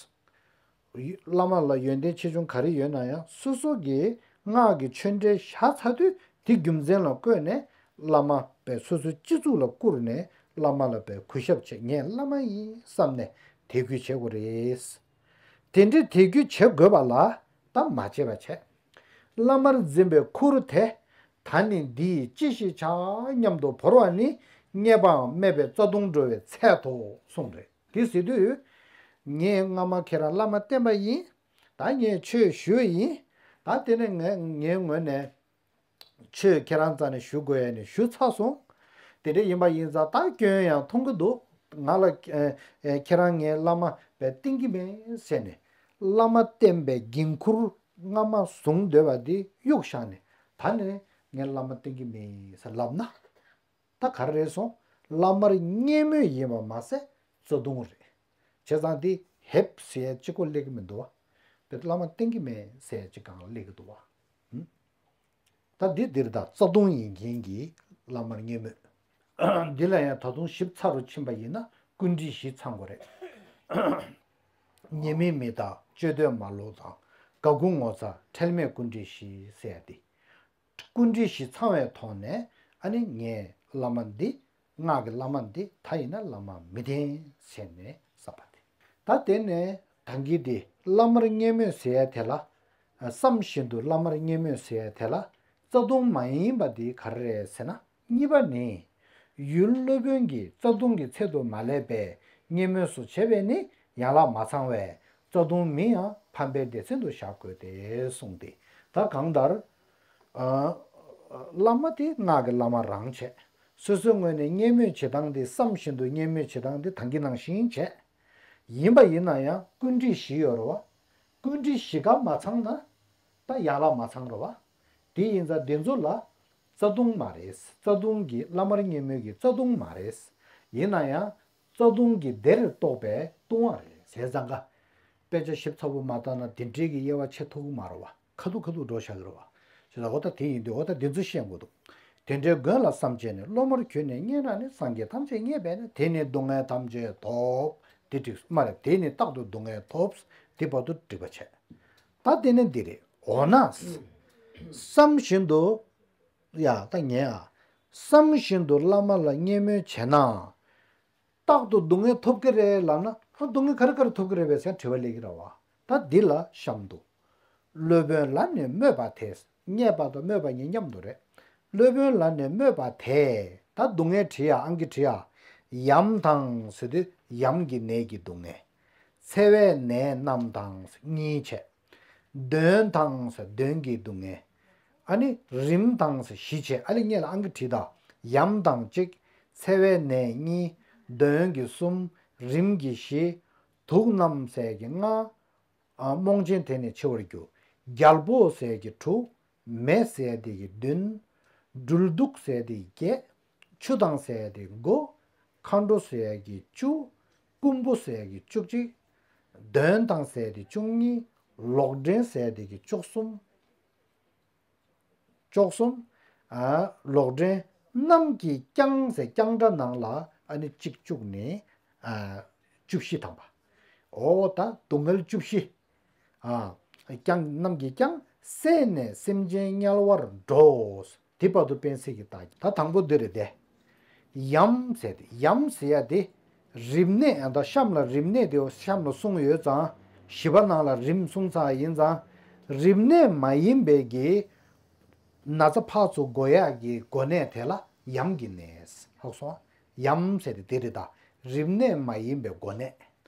བླ་མ་ལ་ཡོན་ཏན་ཆེ་ཆུང་ག་རེ་ཡོད་ན་ཡང་། སོ་སོ་གིས་སྔགས་ཀྱི་ཆོས་འབྲེལ་བཞག་ཚར་དུས། དེ་རྒྱུ་མཚན་ལ་བཀོད་ནས། བླ་མ་བས་སོ་སོའི་སྤྱི་གཙུག་ལ་བཀུར་ནས། བླ་མ་ལ་བས་གུས་ཞབས་བྱེད། ངས་བླ་མ་ཡིན་བསམ་ནས་དད་གུས་བྱེད་དགོས་རེད། དེ་འདྲའི་དད་གུས་བྱེད་དགོས་པ་ལ། ད་མ་བྱས་པ་བྱས། བླ་མར་འཛིན་པའི་ཁུར་དེ། ད་ནི་འདི་ཡིས་ཅི་ཞིག་བྱ་སྙམ་དུ་བོར་བ་ནི། མཉེས་པའམ་སྨད་པའི་རྩ་ལྟུང་འགྲོ་བའི་ཚད་དོ་གསུངས་རེད། དེ་ཟེར་དུས། ངས་སྔ་མ་ཁྱེད་རང་བླ་མ་བསྟེན་པ་ཡིན། ད་ངས་ཆོས་ཞུས་ཡིན། ད་དེ་ནས་ངས་ངའི་ངོས་ནས་ཆོས་ཁྱེད་རང་རྩ་ནས་ཞུ་དགོས་ཡ་ནས་ཞུ་ཚར་སོང་། དེ་འདྲ་ཡིན་པ་ཡིན་ཙང་ད་སྐྱོན་ཡང་མཐོང་གི་འདུག། ང་ལ་ཨེ་ཨེ་ཁྱེད་རང་ངའི་བླ་མ་བས་བསྟེན་གྱི་མེད་ཟེར་ནས། བླ་མ་བསྟེན་པའི་འགན་ཁུར་སྔ་མ་བཟུང་སྡོད་པ་འདི་གཡུག་བཞག་ནས། ད་ནས་ངས་བླ་མ་བསྟེན་གྱི་མེད་ཟེར་ལབ་ན། ད་ག་རེ་རེད་སོང་། བླ་མར་མཉེས་མོས་ཡིན་པ་མ་ཟད་རྩ་ལྟུང་རེད། བྱས་ཙང་འདི་ཧེབ་ཟེར་ཡ་གཅིག་པོ་སླེབས་ཀྱི་མི་འདུག་བ། དཔེ་བླ་མ་བསྟེན་གྱི་མེད་ཟེར་ཡ་གཅིག་གང་སླེབས་ཀྱི་འདུག་བ། ཧུམ། ད་འདི་འདིར་ད་རྩ་ལྟུང་ཡིན་མཁན་གྱི་བླ་མར་མཉེས་མོས། འདི་ལ་ཡང་ད་དུང་ཞིབ་ཚགས་རུ་ཕྱིན་པ་ཡིན་ན་ཀུན་དཀྲིས་བཞི་ཚང་དགོས་རེད། ཉེས་དམིགས་མི་ལྟ། སྤྱོད་འདོད་མ་ལོག་དང་། དགའ་མགུ་ངོ་ཚ། ཁྲེལ་མེད་ཀུན་དཀྲིས་བཞི་ཟེར་ཡ་འདི། ཀུན་དཀྲིས་བཞི་ཚང་བའི་ཐོག་ནས། ཨ་ནི་ངས་བླ་མ་འདི། སྔགས་ཀྱི་བླ་མ་འདི་ད་ཡིན་ན་བླ་མ་མི་བསྟེན་ཟེར་ནས་བསམ་པ་དེ། ད་དེ་ནས་ད་གིན་དེ་བླ་མར་མཉེས་མོས་ཟེར་ཡ་དེ་ལ། བསམ་བཞིན་དུ་བླ་མར་མཉེས་མོས་ཟེར་ཡ་དེ་ལ། རྩ་ལྟུང་མ་ཡིན་པ་འདི་ག་རེ་རེད་ཟེར་ན། གཉིས་པ་ནི། ཡུལ་སློབ་དཔོན་གྱིས་རྩ་ལྟུང་གི་ཚད་དུ་མ་སླེབས་པས་མཉེས་མོས་སུ་བྱས་པས་ནི་ཡན་ལག་མ་ཚང་བས་རྩ་ལྟུང་མིན་ཡང་ ཕམ་པའི་སྡེ་ཚན་དུ་བཞག་དགོས་ཏེ་གསུངས་ཏེ། ད་གང་ལྟར། ཨ། བླ་མ་དེ་སྔགས་ཀྱི་བླ་མ་རང་བྱས། སོ་སོའི་ངོས་ནས་བརྙས་སྨོད་བྱེད་སྟངས་དེ་བསམ་བཞིན་དུ་བརྙས་སྨོད་བྱེད་སྟངས་དེ་ད་གིན་ནང་བཞིན་བྱས། ཡིན་པ་ཡིན་ན་ཡང་སྐུལ་འདྲེན་བཞི་ཡོད་རེད་བ། སྐུལ་འདྲེན་བཞི་ཀ་མ་ཚང་ན། ད་ཡན་ལག་མ་ཚང་རེད་བ། དེ་ཡིན་ཙང་དེ་ཚོ་ལ་རྩ་ལྟུང་མ་རེད། རྩ་ལྟུང་གི་བླ་མར་བརྙས་སྨོད་ཀྱི་རྩ་ལྟུང་མ་རེད། ཡིན་ན་ཡང་རྩ་ལྟུང་གི་སྡེར་གཏོགས་པའི་ལྟུང་བ་རེད། བྱས་ཙང་ཀ་དཔེ་ཆ་ཞིབ་ཚགས་པོ་མ་བལྟས་ན་དེ་འདྲའི་གི་དབྱེ་བ་ཕྱེ་ཐུབ་ཀྱི་མ་རེད་བ། ཁ་ཐུག་ཁ་ཐུག་འགྲོ་བཞག་གི་རེད་བ། བྱས་ཙང་འོ་ད་དེ་ཡིན་དུས་འོ་ད་འདི་ཚོ་ཤེས་དགོས་འདུག་དེ་འདྲའི་མགོན་ལ་བསམ་བྱས་ནས། སློབ་མར་གྱུར་ནས་བརྙས་ར་ནི། སངས་རྒྱས་ཐམས་ཅད་བརྙས་པས་ན། དེས་ནི་སྡུག་བསྔལ་ཐམས་ཅད་ཐོབ། དེ་འགྲིག་མ་རེད། དེས་ནི་རྟག་ཏུ་སྡུག་བསྔལ་ཐོབ། དེ་བར་དུ་འགྲིག་པ་བྱས། ད་དེ་ནི་འདི་རེད། འོ་ན། བསམ་བཞིན་དུ། ཡ་ད་ཉན་ཨ། བསམ་བཞིན་དུ་བླ་མ་ལ་བརྙས་སྨོད་བྱས་ན། རྟག་ཏུ་སྡུག་བསྔལ་ཐོབ་ཀྱི་རེད་ལབ་ན། ཨ། སྡུག་བསྔལ་ག་རེ་ག་རེ་ཐོབ་ཀྱི་རེད་པས་ཟེར་དྲི་བ་སླེབས་ཀྱི་རེད་བ། ད་འདི་ལ་གཤམ་དུ། སློབ་དཔོན་ལ་ནི་སྨོད་པ་དེས། བརྙས་པ་དང་སྨོད་པ་གཉིས་མཉམ་དུ་རེད། སློབ་དཔོན་ལ་ནི་སྨོད་པ་དེས། ད་སྡུག་བསྔལ་བྲིས་ཡ། ཨང་ཀི་བྲིས་ཡ། ཡམས་དང་ཟེར་དུས་ཡམས་ཀྱི་ནད་ཀྱི་སྡུག་བསྔལ། འཚེ་བའི་ནད་རྣམས་དང་གཉིས་བྱས། གདོན་དང་གདོན་གྱི་སྡུག་བསྔལ། ཨ་ནི་རིམས་དང་བཞི་བྱས། ཨ་ལེ་སྔོན་ལ་ཨང་ཀི་བྲིས་དང་། ཡམས་དང་གཅིག་འཚེ་བའི་ནད་གཉིས། གདོན་གྱི་གསུམ། རིམས་ཀྱི་བཞི། དུག་རྣམས་ཟེར་གྱི་ལྔ། ཨ། རྨོངས་ཆེན་དེ་ནི་འཆི་བར་འགྱུར། རྒྱལ་པོ་ཟེར་གྱི་དྲུག་མེ་ཟེར་དེ་གི་བདུན། སྦྲུལ་གདུག་ཟེར་དེ་གི་བརྒྱད། ཆུ་དང་ཟེར་དེ་དགུ། མཁའ་འགྲོ་ཟེར་གྱི་བཅུ། རྐུན་པོ་ཟེར་གྱི་བཅུ་གཅིག་གདོན་དང་ཟེར་དེ་བཅུ་གཉིས། ལོག་འདྲེན་ཟེར་དེ་གི་བཅུ་གསུམ། བཅུ་གསུམ། ཨ། ལོག་འདྲེན་རྣམས་ཀྱིས་ཀྱང་ཟེར། ཀྱང་སྒྲ་ནང་ལ་ཨ་ནི་གཅིག་བཅུག་ནས། ཨ། བཅུ་བཞི་ཐམ་པ། འོ་ད་སྡུག་བསྔལ་བཅུ་བཞི། ཨ། ཀྱང་རྣམས་ཀྱིས་ཀྱང་བསད་ནས་སེམས་ཅན་དམྱལ་བར་འགྲོ། དེ་བར་དུ་སྤེལ་ཚིག་གི་རྟགས་ཀྱི། ད་དང་པོ་འདི་རེད་དེ། ཡམས་ཟེར་ཏེ། ཡམས་ཟེར་ཡ་དེ། རིམས་ནད། ཡང་ད་གཤམ་ལ་རིམས་ནད་དེ་གཤམ་ལ་གསུངས་ཡོད་ཙང་། བཞི་པ་ནང་ལ་རིམས་གསུངས་ཚར་ཡིན་ཙང་། རིམས་ནད་མ་ཡིན་པའི་གི་ན་ཚ་ཕར་ཚུར་འགོ་ཡག་གི་འགོ་ནད་དེ་ལ་ཡམས་ཀྱི་ནད་ལབ་སོང་། ཡམས་ཟེར་ཏེ་དེ་རེད་ད། རིམས་ནད་མ་ཡིན་པའི་འགོ་ནད།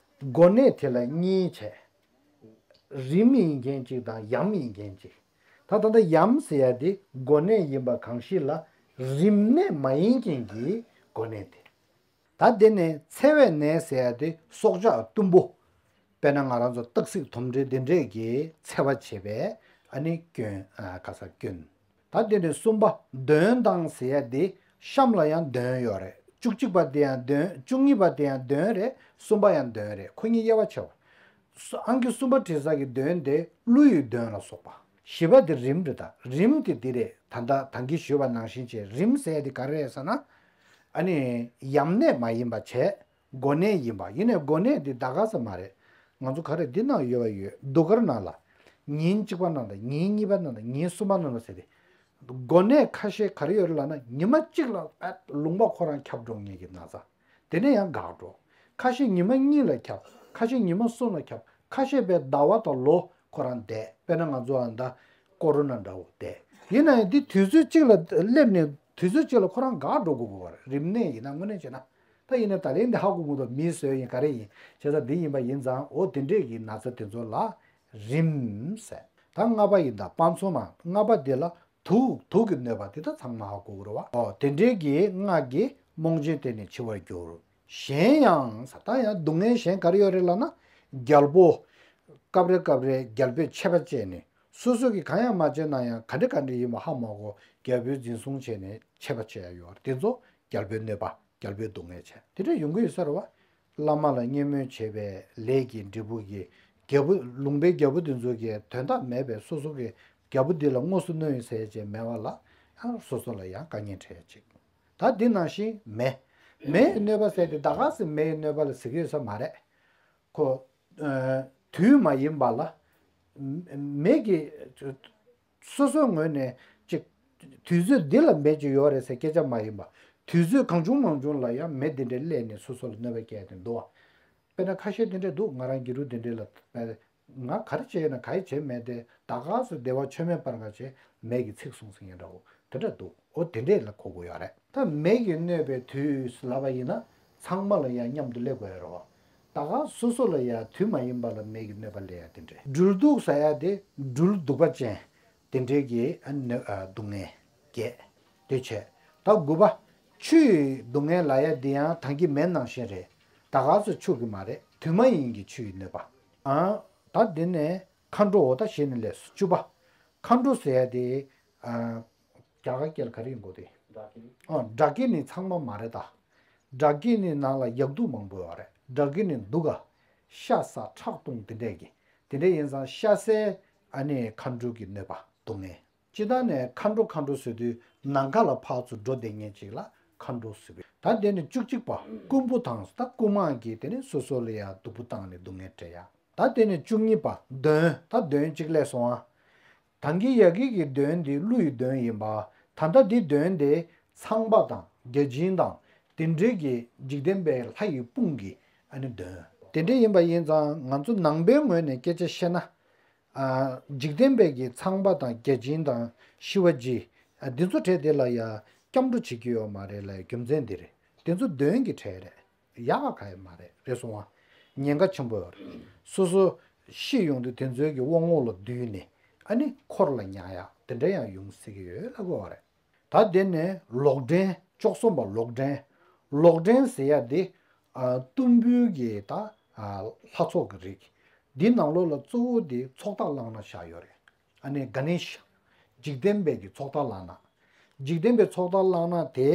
འགོ་ནད་དེ་ལ་གཉིས་བྱས། རིམས་ཡིན་མཁན་གཅིག་དང་ཡམས་ཡིན་མཁན་གཅིག་ད་ད་ལྟ་ཡམས་ཟེར་ཡ་དེ་འགོ་ནད་ཡིན་པ་གང་ཞིག་ལ། རིམས་ནད་མ་ཡིན་མཁན་གྱི་འགོ་ནད་དེ། ད་དེ་ནས་འཚེ་བའི་ནད་ཟེར་ཡ་དེ་སྲོག་ཆགས་གཏུམ་པོ། དཔེར་ན་ང་རང་ཚོ་སྟག་གཟིག་དོམ་དྲེད་དེ་འདྲས་ཀྱིས་འཚེ་བ་བྱེད་པའི་ཨ་ནི་སྐྱོན། ཨ། ག་ས་སྐྱོན། ད་དེ་ནས་གསུམ་པ་གདོན་དང་ཟེར་ཡ་དེ་གཤམ་ལ་ཡང་གདོན་ཡོད་རེད། བཅུ་གཅིག་པ་དེ་ཡང་གདོན། བཅུ་གཉིས་པ་དེ་ཡང་གདོན་རེད། གསུམ་པ་ཡང་གདོན་རེད། ཁོ་གཉིས་དབྱེ་བ་ཕྱེ་བ། སུ། ཨང་ཀི་གསུམ་པ་བྲིས་ས་གི་གདོན་དེ་ཀླུ་ཡི་གདོན་ལ་སོགས་པ། བཞི་པ་དེ་རིམས་རེད་ད། རིམས་དེ་འདི་རེད། ད་ལྟ་ད་གིན་ཞུས་པ་ནང་བཞིན་བྱས། རིམས་ཟེར་ཡ་དེ་ག་རེ་རེད་ཟེར་ན། ཨ་ནི་ཡམས་ནད་མ་ཡིན་པ་བྱས། འགོ་ནད་ཡིན་པ། ཡིན་ནའི་འགོ་ནད་འདི་ད་ག་ས་མ་རེད། ང་ཚོ་ག་རེ་འདི་ནང་ཡོད་པ་ཡོད། གདུགས་དཀར་ནང་ལ། ཉིན་གཅིག་པ་ནང་དང་། ཉིན་གཉིས་པ་ནང་དང་། ཉིན་གསུམ་པ་ནང་ལ་ཟེར་ཏེ། འགོ་ནད་ཁ་ཤས་ག་རེ་ཡོད་རེད་ལབ་ན། ཉི་མ་གཅིག་ལ་ཨ་ལུང་པ་ཁོ་རང་ཁྱབ་འགྲོ་མཁན་གྱི་ན་ཚ། དེ་ནས་ཡང་འགག་འགྲོ། ཁ་ཤས་ཉི་མ་གཉིས་ལ་ཁྱབ། ཁ་ཤས་ཉི་མ་གསུམ་ལ་ཁྱབ། ཁ་ཤས་པའི་ཟླ་བ་དང་ལོ་ཁོ་རང་འདས། དཔེར་ན་ང་ཚོ་ཨ་ད་ཀོ་རོ་ན་འདྲ་བོ་འདས། ཡིན་ན་ཡང་འདི་དུས་ཚོད་གཅིག་ལ་སླེབས་ནས་དུས་ཚོད་གཅིག་ལ་ཁོ་རང་འགག་འགྲོ་དགོས་དགོས་པ་རེད། རིམས་ནད་ཡིན་ན་དངོས་གནས་བྱས་ན། ད་ཡིན་ནའི་ད་ལན་འདི་ཧ་གོ་མི་འདུག་མིའི་སྲོལ་ཡིན་ག་རེ་ཡིན། བྱས་ཙང་འདི་ཡིན་པ་ཡིན་ཙང་། འོ་དེ་འདྲས་ཀྱི་ན་ཚ་དེ་ཚོ་ལ་རིམས་ཟེར། ད་ལྔ་པ་ཡིན་ད། སྤང་ཚོང་མ། ལྔ་པ་འདི་ལ་དུག་དུག་གི་གནོད་པ་འདི་ད་ཚང་མ་ཧ་གོ་གི་རེད་བ། འོ་དེ་འདྲས་ཀྱི་སྔགས་ཀྱིས་རྨོངས་ཆེན་དེ་ནི་འཆི་བར་འགྱུར། གཞན་ཡང་ཟེར། ད་ཡང་སྡུག་བསྔལ་གཞན་ག་རེ་ཡོད་རེད་ལབ་ན། རྒྱལ་པོ། སྐབས་རེ་སྐབས་རེ་རྒྱལ་པོས་ཆད་པ་བཅད་ནས། སོ་སོ་གིས་གང་ཡང་མ་བྱས་ན་ཡང་། ག་འདྲ་ག་འདྲ་ཡིན་པ་ཧ་མ་གོ། རྒྱལ་པོས་འཛིན་བཟུང་བྱས་ནས་ཆད་པ་བཅད་ཡ་ཡོད་རེད། དེ་ཚོ་རྒྱལ་པོའི་གནོད་པ། རྒྱལ་པོའི་སྡུག་བསྔལ་བྱས། དེ་འདྲ་ཡོང་གི་ཡོད་ས་རེད་བ། བླ་མ་ལ་བརྙས་སྨོད་བྱས་པའི་ལས་ཀྱི་འབྲས་བུ་གིས། རྒྱལ་པོ། ལུང་པའི་རྒྱལ་པོ་དེ་ཚོ་གིས་དོན་དག་མེད་པའི། སོ་སོ་གི་རྒྱལ་པོ་འདི་ལ་དངོས་སུ་གནོད་ཡོད་ཟེར་བྱས་མེད་པ་ལ། ཡང་སོ་སོ་ལ་ཡང་དཀའ་ངལ་འཕྲད་ཡ་ཅིག་ད་འདི་ནང་བཞིན་མེ། མེ་ཡི་གནོད་པ་ཟེར་དེ་ད་ག་སེ་མེ་ཡི་གནོད་པ་ལ་ཟེར་གྱི་ཡོད་ས་མ་རེད། ཁོ། ཨ། དུས་མ་ཡིན་པ་ལ། མེ་གི། སོ་སོའི་ངོས་ནས་ཅིག་དུས་ཚོད་འདི་ལ་མེ་ཅིག་ཡོད་རེད་ཟེར་སྐད་ཆ་མ་ཡིན་པ། དུས་ཚོད་གང་བྱུང་མང་བྱུང་ལ་ཡང་མེ་འདི་འདྲ་སླེབས་ནས་སོ་སོ་ལ་གནོད་པ་སྐྱེལ་ཏེ་འདུག་བ། དཔེར་ན་ཁ་ཤས་དེ་འདྲ་འདུག་ང་རང་གི་རུ་དེ་འདྲ་ལ། ང་ག་རེ་བྱས་ན་ག་ཡེ་བྱས་མེད་དེ། ད་ག་སུ་བདེ་བ་ཆོས་མེད་པར་ག་བྱས་མེད་ཀྱི་ཚིག་གསུངས་ཟིན་ཡིན་འདྲ་བོ་དེ་འདྲ་འདུག་འོ་དེ་འདྲས་ལ་གོ་དགོས་ཡོད་རེད། ད་མེ་གིས་གནོད་པའི་དུས་ལབ་པ་ཡིན་ན་ཚང་མ་ལ་ཡང་མཉམ་དུ་སླེབས་དགོས་ཡོད་རེད་བ། ད་ག་སོ་སོ་ལ་ཡ་དུས་མ་ཡིན་པ་ལ་མེ་གི་གནོད་པ་ལས་ཡ་དེ་འདྲས། སྦྲུལ་དུག་ཟེར་ཡ་དེ་སྦྲུལ་གདུག་པ་ཅན་དེ་འདྲས་ཀྱི་ཨ་གནོད་ཨ་སྡུག་བསྔལ་བརྒྱད་དེ་བྱས། ད་དགུ་པ། ཆུ་ཡི་སྡུག་བསྔལ་ལབ་ཡ་དེ་ཡང་ད་གིན་མེ་ནང་བཞིན་རེད། ད་ག་སོ་ཆུ་གི་མ་རེད། དུས་མ་ཡིན་གྱི་ཆུ་ཡི་གནོད་པ། ཨ་ད་དེ་ནས་མཁའ་འགྲོ། འོ་ད་གཞི་ནས་ལས་སོ། བཅུ་པ། མཁའ་འགྲོ་ཟེར་ཡ་དེ་ཨ་རྒྱ་གར་སྐད་ལ་ག་རེ་ཡིན་དགོས་དེ། ཨ་ཌ་ཀི་ནི་ཚང་མ་མ་རེད་ད། ཌ་ཀི་ནི་ནང་ལ་ཡག་སྡུག་མང་པོ་ཡོད་རེད། ཌ་ཀི་ནི་སྡུག་ག་ཤ་ཟ་ཁྲག་འཐུང་དེ་འདྲས་ཀྱི། དེ་འདྲས་ཡིན་ཙང་ཤ་ཟའི་ཨ་ནི་མཁའ་འགྲོ་གི་གནོད་པ་སྡུག་བསྔལ། སྤྱིར་བཏང་ནས་མཁའ་འགྲོ་མཁའ་འགྲོ་ཟེར་དུས་ནམ་མཁའ་ལ་ཕར་ཚུར་འགྲོ་བསྡད་མཁན་ཅིག་ལ་མཁའ་འགྲོ་ཟེར་གི། ད་དེ་ནི་བཅུ་གཅིག་པ། རྐུན་པོ་དང་ད་རྐུན་མ་གིས་དེ་ནི་སོ་སོ་ལ་ཡ་སྡུག་པོ་བཏང་ནས་སྡུག་བསྔལ་སྤྲད་ཡ། ད་དེ་ནི་བཅུ་གཉིས་པ། གདོན། ད་གདོན་གཅིག་སླེབས་སོང་ཨ། ད་གིན་ཡ་གི་གི་གདོན་འདི་ཀླུ་ཡི་གདོན་ཡིན་པ། ད་ལྟ་འདི་གདོན་དེ་ཚངས་པ་དང་བརྒྱ་བྱིན་དང་དེ་འདྲའི་གི་འཇིག་རྟེན་པའི་ལྷ་ཡི་དཔུང་གི་ཨ་ནི་གདོན། དེ་འདྲ་ཡིན་པ་ཡིན་ཙང་ང་ཚོ་ནང་པའི་ངོས་ནས་སྐད་ཆ་བཤད་ན། ཨ་འཇིག་རྟེན་པའི་གི་ཚངས་པ་དང་བརྒྱ་བྱིན་དང་ཤི་བ་རྗེ། ཨ་འདི་ཚོ་གྲས་དེ་ལ་ཡ་སྐྱབས་འགྲོ་བྱེད་ཀྱི་ཡོད་མ་རེད་ལ་རྒྱུ་མཚན་འདི་རེད། དེ་ཚོ་གདོན་གྱི་གྲས་རེད། ཡག་ག་ཡ་མ་རེད། རེད་སོང་བ། ཉེན་ཁ་ཆེན་པོ་ཡོད་རེད། སོ་སོ་ཤི་ཡོང་དུས་དེ་ཚོའི་གི་དབང་འོག་ལ་བསྡུས་ནས་ཨ་ནི་འཁོར་ལ་ཉལ་ཡག་དེ་འདྲ་ཡང་ཡོང་སྲིད་ཀྱི་ཡོད་ལབ་དགོས་བ་རེད། ད་དེ་ནས་ལོག་འདྲེན། བཅུ་གསུམ་པ་ལོག་འདྲེན། ལོག་འདྲེན་ཟེར་ཡ་དེ་ཨ་གཏུམ་པོའི་གི་ད་ཨ་ལྷ་ཚོགས་ཀྱི་རིགས། འདི་ནང་ལོགས་ལ་གཙོ་བོ་དེ་ཚོགས་བདག་གླང་སྣ་བཞག་ཡོད་རེད། ཨ་ནི་ག་ནེ་ཤ། འཇིག་རྟེན་པའི་གི་ཚོགས་བདག་གླང་སྣ། འཇིག་རྟེན་པའི་ཚོགས་བདག་གླང་སྣ་དེ་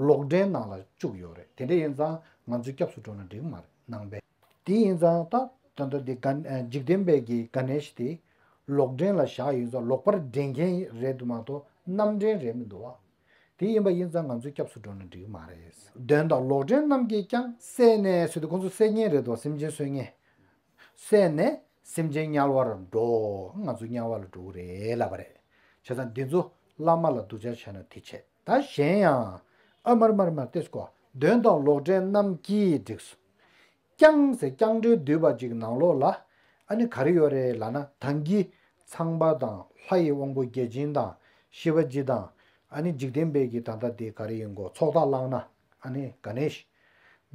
ལོག་འདྲེན་ནང་ལ་བཅུག་ཡོད་རེད། དེ་འདྲ་ཡིན་ཙང་ང་ཚོས་སྐྱབས་སུ་འགྲོ་ན་འགྲིག་གི་མ་རེད་ནང་པའི། དེ་ཡིན་ཙང་ད་ད་ལྟ་འདི་ག་འཇིག་རྟེན་པའི་གི་ག་ནེ་ཤ་དེ་ལོག་འདྲེན་ལ་བཞག་ཡོད་ཙང་ལོག་པར་འདྲེན་མཁན་རེད་འདུག་མ་གཏོགས་རྣམ་འདྲེན་རེད་མི་འདུག་བ། དེ་ཡིན་པ་ཡིན་ཙང་ང་ཚོས་སྐྱབས་སུ་འགྲོ་ན་འགྲིག་གི་མ་རེད། གདོན་དང་ལོག་འདྲེན་རྣམས་ཀྱིས་ཀྱང་བསད་ནས་ཟེར་དུས་ཁོང་ཚོ་བསད་མཁན་རེད་དོ། སེམས་ཅན་གསོད་མཁན། བསད་ནས་སེམས་ཅན་དམྱལ་བར་འགྲོ། ང་ཚོ་དམྱལ་བ་ལ་འགྲོ་གི་རེད་ལབ་པ་རེད། བྱས་ཙང་འདི་ཚོ་བླ་མ་ལ་སྡུག་ཅག་བྱས་ན་དེ་བྱས། ད་གཞན་ཡང་། ཨ་མར་མར་མར་ཏེས་ཀོ། གདོན་དང་ལོག་འདྲེན་རྣམས་ཀྱིས་བསྒྲིགས་སོ། ཀྱང་ཟེར་ཀྱང་སྒྲའི་བསྡུས་པ་ཅིག་ནང་ལོགས་ལ་ཨ་ནི་ག་རེ་ཡོད་རེད་ལབ་ན། ད་གིན་ཚངས་པ་དང་ལྷ་ཡི་དབང་པོ་བརྒྱ་བྱིན་དང་ཤི་བ་རྗེ་དང་ཨ་ནི་འཇིག་རྟེན་པའི་གི་ད་ལྟ་དེ་ག་རེ་ཡིན་གོ། ཚོགས་བདག་གླང་སྣ། ཨ་ནི་ག་ནེ་ཤ།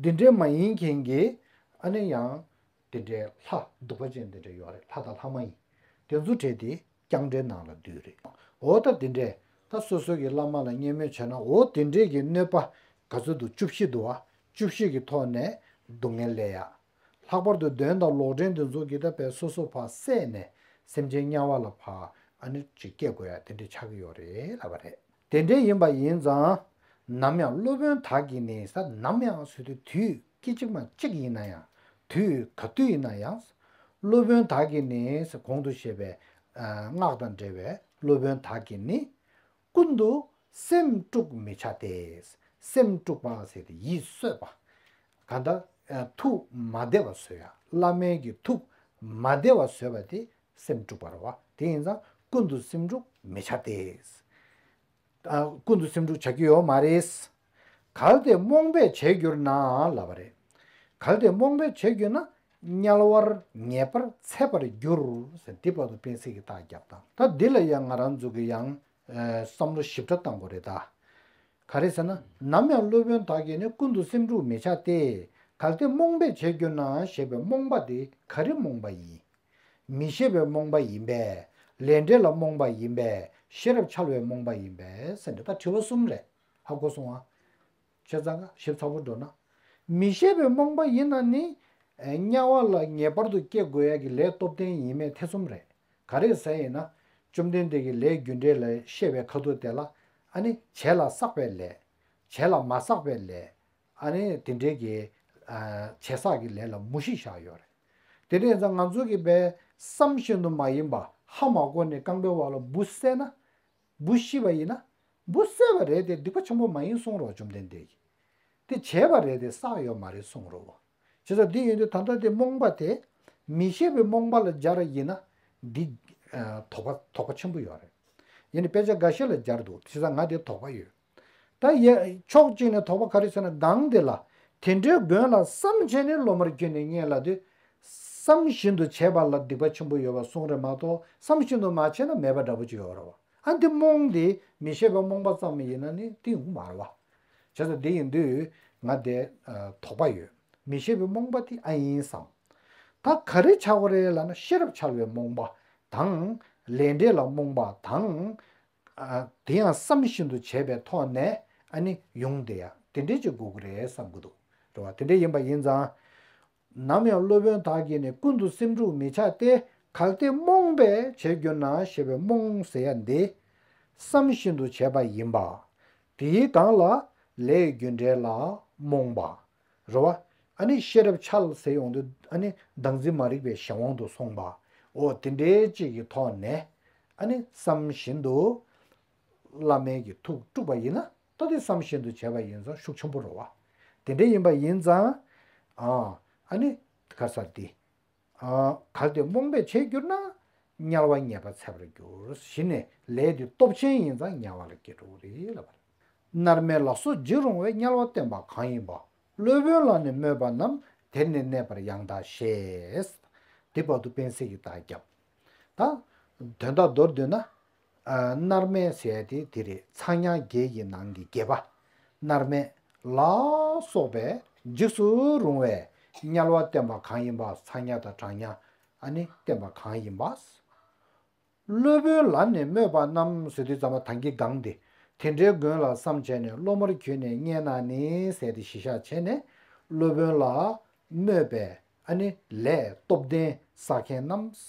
འདི་འདྲའི་མ་ཡིན་མཁན་གྱི་ཨ་ནི་ཡང་དེ་འདྲའི་ལྷ་གདུག་པ་ཅན་དེ་འདྲ་ཡོད་རེད། ལྷ་དང་ལྷ་མ་ཡིན། དེ་ཚོ་གྲས་དེ་ཀྱང་སྒྲའི་ནང་ལ་འདུས་རེད། འོ་ད་དེ་འདྲས་ད་སོ་སོ་གི་བླ་མ་ལ་བརྙས་སྨོད་བྱས་ན། འོ་དེ་འདྲས་ཀྱི་གནོད་པ་ག་ཚོད་འདུག་བཅུ་བཞི་འདུག་བ། བཅུ་བཞི་གི་ཐོག་ནས་སྡུག་བསྔལ་སླེབས་ཡ། ལྷག་པར་དུ་གདོན་དང་ལོག་འདྲེན་དེ་ཚོ་གིས་ད་དཔེ་སོ་སོ་ཕར་བསད་ནས་སེམས་ཅན་དམྱལ་བ་ལ་ཕར་ཨ་ནི་ཅིག་སྐྱེ་དགོས་ཡ་དེ་འདྲས་ཆགས་ཀྱི་ཡོད་རེད་ལབ་པ་རེད། དེ་འདྲས་ཡིན་པ་ཡིན་ཙང་། ནམ་ཡང་སློབ་དཔོན་དག་གིས་ནི་ཟེར། ནམ་ཡང་ཟེར་དུས་དུས་སྐད་ཅིག་མ་གཅིག་ཡིན་ན་ཡང་། དུས་ག་དུས་ཡིན་ན་ཡང་། སློབ་དཔོན་དག་གིས་ནི་ཟེར། གོང་དུ་བཤད་པའི་ཨ་སྔགས་དང་འབྲེལ་བའི་སློབ་དཔོན་དག་གིས་ནི། ཀུན་ཏུ་སེམས་དཀྲུགས་མི་བྱ་སྟེ། སེམས་དཀྲུགས་པ་ཟེར་ཏེ་ཡིད་གསོད་པ། གང་ལྟར་ཨ་ཐུགས་མ་བདེ་བ་བཟོ་ཡ། བླ་མའི་གི་ཐུགས་མ་བདེ་བ་བཟོས་པ་དེ་སེམས་དཀྲུགས་པ་རེད་བ། དེ་ཡིན་ཙང་ཀུན་ཏུ་སེམས་དཀྲུགས་མི་བྱ་སྟེ། ཨ་ཀུན་ཏུ་སེམས་དཀྲུགས་བྱ་རྒྱུ་ཡོད་མ་རེད། གལ་ཏེ་རྨོངས་པས་བྱས་གྱུར་ན་ལབ་པ་རེད། གལ་ཏེ་རྨོངས་པས་བྱས་གྱུར་ན་དམྱལ་བར་ངེས་པར་འཚེ་བར་འགྱུར་ཟེར། འདི་བར་དུ་སྤེལ་ཚིག་གི་རྟགས་བརྒྱབ་དང་། ད་འདི་ལ་ཡང་ང་རང་ཚོ་གི་ཡང་ཨ་བསམ་བློ་ཞིབ་ཕྲ་བཏང་དགོས་རེད་ད། ག་རེ་ཟེར་ན། ནམ་ཡང་སློབ་དཔོན་དག་གིས་ནི་ཀུན་ཏུ་སེམས་དཀྲུགས་མི་བྱ་སྟེ། གལ་ཏེ་རྨོངས་པས་བྱས་གྱུར་ན་ཞེས་པའི་རྨོངས་པ་དེ་ག་རེ་རྨོངས་པ་ཡིན། མི་ཤེས་པའི་རྨོངས་པ་ཡིན་པས། ལས་འབྲས་ལ་རྨོངས་པ་ཡིན་པས། ཤེས་རབ་འཆལ་བའི་རྨོངས་པ་ཡིན་པས་ཟེར་འདི་ད་དྲི་བ་གསུམ་རེད། ཧ་གོ་སོང་ང་། བྱས་ཙང་ཞིབ་ཚགས་པོ་འགྲོ་ན། མི་ཤེས་པའི་རྨོངས་པ་ཡིན་ན་ནི། ཨེ་དམྱལ་བ་ལ་ངེས་པར་དུ་སྐྱེ་དགོས་ཡ་གི་ལས་སྟོབས་ལྡན་ཡིན་མིན་ཐེ་ཚོམ་རེད། ག་རེ་ཟེར་ཡིན་ན། བཅོམ་ལྡན་འདས་ཀྱི་ལས་རྒྱུ་འབྲས་ལ་བཤད་པའི་ཁ་ཐུག་དེ་ལ། ཨ་ནི་བྱས་ལ་བསགས་པའི་ལས། བྱས་ལ་མ་བསགས་པའི་ལས། ཨ་ནི་དེ་འདྲའི་གི་ཨ་བྱས་བསགས་ཀྱི་ལས་ལ་མུ་བཞི་བཞག་ཡོད་རེད། དེ་འདྲ་ཡིན་ཙང་ང་ཚོ་གི་བས་བསམ་བཞིན་དུ་མ་ཡིན་པ་ཧ་མ་གོ་ནས་རྐང་པའི་འོག་ལ་འབུ་བསད་ན། འབུ་ཤི་བ་ཡིན་ན། འབུ་བསད་པ་རེད་དེ་སྡིག་པ་ཆེན་པོ་མ་ཡིན་གསུངས་རོགས་བཅོམ་ལྡན་འདས་ཀྱིས། དེ་བྱས་པ་རེད་དེ་བསགས་ཡོད་མ་རེད་གསུངས་རོགས། བྱས་ཙང་འདི་ཡིན་དུས་ད་ལྟ་དེ་རྨོངས་པ་དེ། མི་ཤེས་པའི་རྨོངས་པ་ལ་སྦྱར་ཡིན་ན། འདི་ཨ་དོགས་པ་དོགས་པ་ཆེན་པོ་ཡོད་རེད། ཡིན་ནའི་དཔེ་ཆ་འགའ་ཤས་ལ་སྦྱར་འདུག་བྱས་ཙང་ང་དེ་དོགས་པ་ཡོད། ད་ཡ་ཕྱོགས་གཅིག་ནས་དོགས་པ་ག་རེ་ཟེར་ན་སྒང་དེ་ལ། དེ་འདྲའི་མགོན་ལ་བསམ་བྱས་ནས་སློབ་མར་གྱུར་ནས་ངས་ལབ་དུས། བསམ་བཞིན་དུ་བྱས་པ་ལ་སྡིག་པ་ཆེན་པོ་ཡོད་པ་གསུངས་རེད་མ་གཏོགས་བསམ་བཞིན་དུ་མ་བྱས་ན་མེད་པ་འདྲ་པོ་ཅིག་ཡོད་རེད་བ། ཨ་འདི་རྨོངས་དེ་མི་ཤེས་པའི་རྨོངས་པ་ཙམ་ཡིན་ན་ནི་དེ་ཡོང་གི་མ་རེད་བ། བྱས་ཙང་དེ་ཡིན་དུས་ང་དེ་ཨ་དོགས་པ་ཡོད། མི་ཤེས་པའི་རྨོངས་པ་དེ་ཨ་ཡིན་བསམ། ད་ག་རེ་འཆར་བ་རེད་ལབ་ན་ཤེས་རབ་འཆལ་བའི་རྨོངས་པ་དང་། ལས་འབྲས་ལ་རྨོངས་པ་དང་། ཨ། དེ་ཡང་བསམ་བཞིན་དུ་བྱས་པའི་ཐོག་ནས་ཨ་ནི་ཡོང་བསྡད་ཡ་དེ་འདྲས་ཅིག་དགོས་ཀྱི་རེད་བསམ་གྱི་འདུག་རེད་བ། དེ་འདྲས་ཡིན་པ་ཡིན་ཙང་། ནམ་ཡང་སློབ་དཔོན་དག་གིས་ནི་ཀུན་ཏུ་སེམས་འཁྲུག་མི་བྱ་སྟེ། གལ་ཏེ་རྨོངས་པས་བྱས་གྱུར་ན་ཞེས་པའི་རྨོངས་ཟེར་ཡ་འདི་བསམ་བཞིན་དུ་བྱས་པ་ཡིན་པ། དེའི་སྒང་ལ་ལས་རྒྱུ་འབྲས་ལ་རྨོངས་པ། རེད་བ། ཨ་ནི་ཤེས་རབ་འཆལ་ཟེར་ཡོང་དུས་ཨ་ནི་བདག་འཛིན་མ་རིག་པའི་གཞན་དབང་དུ་སོང་བ། འོ་དེ་འདྲའི་ཅིག་གི་ཐོག་ནས་ཨ་ནི་བསམ་བཞིན་དུ་བླ་མའི་གི་ཐུགས་དཀྲུགས་པ་ཡིན་ན། ད་དེ་བསམ་བཞིན་དུ་བྱས་པ་ཡིན་ཙང་ཤུགས་ཆེན་པོ་རེད་བ། དེ་འདྲ་ཡིན་པ་ཡིན་ཙང་། ཨ། ཨ་ནི་ག་ས་དེ། ཨ། གལ་ཏེ་རྨོངས་པས་བྱས་གྱུར་ན། དམྱལ་བ་ཉེས་པ་འཚལ་བར་འགྱུར། གཞི་ནས་ལས་དེ་སྟོབས་ཆེན་ཡིན་ཙང་དམྱལ་བ་ལ་སྐྱེ་འགྲོ་གི་རེད་ལབ་པ་རེད། མནར་མེད་ལ་སོགས་ཇི་རུང་བའི། དམྱལ་བ་བསྟན་པ་གང་ཡིན་པ། སློབ་དཔོན་ལ་ནི་སྨོད་པ་རྣམས། དེར་ནི་གནས་པར་ཡང་དག་བཤད། དེ་བར་དུ་སྤེན་སྲེག་གི་རྟགས་བརྒྱབ། ད་དོན་དག་མདོར་བསྡུས་ན། ཨ། མནར་མེད་ཟེར་ཡ་དེ་དེ་རེད། ཚངས་དམྱལ་བརྒྱད་ཀྱི་ནང་གི་བརྒྱད་པ། མནར་མེད་ལ་སོགས་པའི་འཇིགས་སུ་རུང་བའི་དམྱལ་བ་བསྟན་པ་གང་ཡིན་པ། ཚངས་དམྱལ་དང་གྲང་དམྱལ་ཨ་ནི་བསྟན་པ་གང་ཡིན་པ། སློབ་དཔོན་ལ་ནི་སྨོད་པ་རྣམས་ཟེར་དུས་ཙམ་པ་ད་གིན་སྒང་དེ། དེ་འདྲའི་མགོན་ལ་བསམ་བྱས་ནས། སློབ་མར་གྱུར་ནས་མཉེས་ན་ནི་ཟེར་དེ་གཞི་བཞག་བྱས་ནས། སློབ་དཔོན་ལ་སྨོད་པའི་ཨ་ནི་ལས་སྟོབས་ལྡན་བསགས་མཁན་རྣམས།